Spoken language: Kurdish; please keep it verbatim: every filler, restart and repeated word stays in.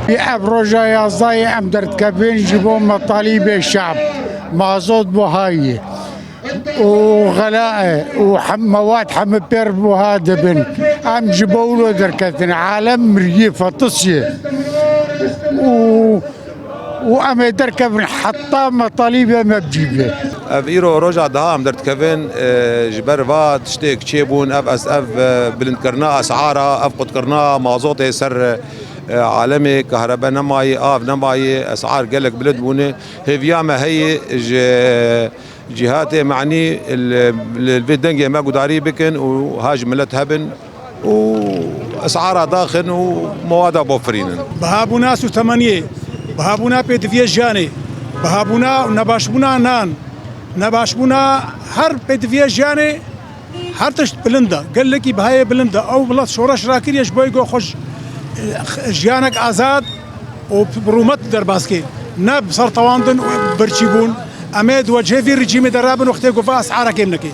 Ev roja yazdayê em derdikevin ji bo metalîbê şab, mazot buhayê û xelaê û hem mewad hemî pêr buha dibin. Em ji bo wilo derketin, alem miriyê fetisiyê û û em ê derkevin heta metalîbê me bicî be. Ev îro roja daha em derdikevin, e, ji ber va tiştêk çêbûn, ev es-, ev, e, bilindkirina esara, ev qutkirina mazotê ser, e, alemê, kahrebe nemayî, av nemayî, esar gelek bilind bûne. Hêviya me heye ji cîhatê manî li, li vê dengê me gudarî bikin û ha ji milet hebin û esara daxin û mewada bofirînin. Bihabûna sûtemeniyê, bihabûna pêdiviyê jiyanê, bihabûna û nebaşbûna nan, nebaşbûna her pêdiviyê jiyanê, her tişt bilind e. Gelekî bihayê bilind e. Ew welat şoreş rakiriye ji bo go xwe ji, jiyanek azad û bi rûmet derbas kê. Ne bi ser tewandin û birçîbûn. Em ê di wecihê vî rejîmê de rabin wextê ku va esara kêm nekê.